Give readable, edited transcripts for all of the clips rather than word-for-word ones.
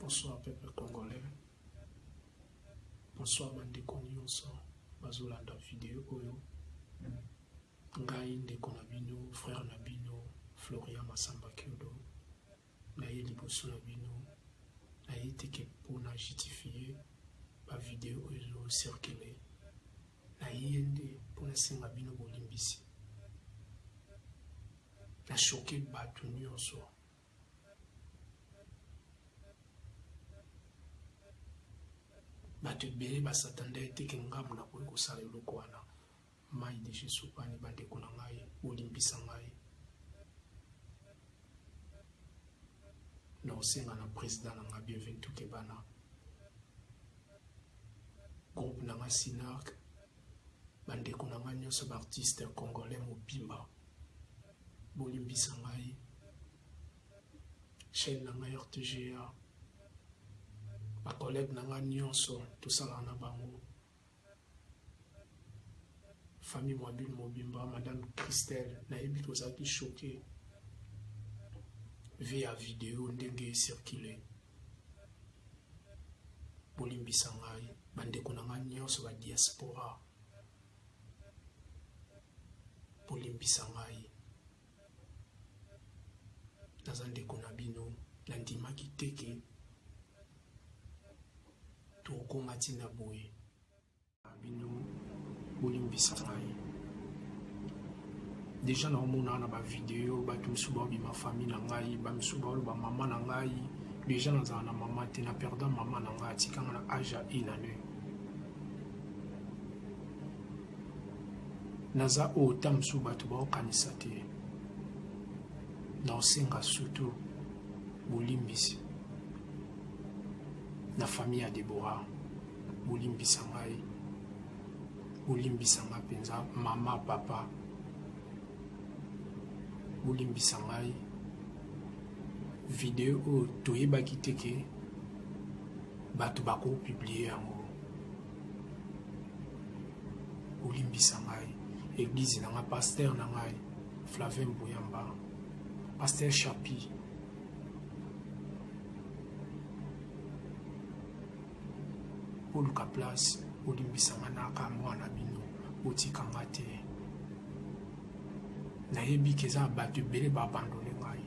Bonsoir peuple congolais. Bonsoir bandeko nyonso bazolanda video oyo. Ngai ndeko na bino, frère na bino Florian Massamba Kiodo. Naye liboso na bino naye te ke mpo na justifier ba video oyo ezo circuler. Naye nde mpo nasenga bino bolimbisi. Na choquer bato nyonso. Bato ebele ba s'attendait te ke ngambo nakoki kosala eloko wana. Mayi dejà esopani bandeko na ngai, bolimbisa ngai. Nakosenga na president na ngai Bienvenu Tukebana, groupe na ngai Sinarc, bandeko na ngai nyonso ba artistes congolais mobimba, bolimbisa ngai. Chaîne na ngai RTGA, ba collègues na ngai nyonso tosalaka na bango. Famille Mwabile mobimba, Madame Christelle, nayebi que ozalaki choqué vu ya video ndenge e circuler. Bolimbisa ngai, bandeko na ngai nyonso ba diaspora, bolimbisa ngai. Naza ndeko na bino, nandimaki te ke tokoma ntina boye. Bino bolimbisa ngai. Deja naomona na ba video bato mosusu baobima famille na ngai, ba mosusu baoloba mama na ngai. Deja nazala na mama te, na perda mama na ngai, atikanga na age ya une année. Naza oyo ta mosusu bato baokanisa te. Naosenga surtout bolimbisi na famille ya Deborah. Bolimbisa ngai, bolimbisa ngai mpenza, mama, papa, bolimbisa ngai. Video oyo toyebaki te ke bato bakopublie yango. Bolimbisa ngai, eglise na ngai, pasteur na ngai Flavien Mbuyamba, pasteur Chapi, boluka place bolimbisa nga naka mwana bino, botika nga te. Nayebi ke eza bato ebele ba abandonne ngai,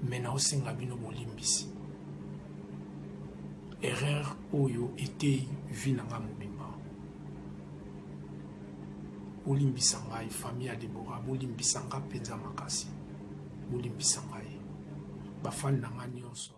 me naosenga bino bolimbisi. Erreur oyo eteyi vie na nga mobimba. Bolimbisa ngai famille ya Deborah, bolimbisa nga mpenza makasi, bolimbisa ngai bafani na nga nyonso.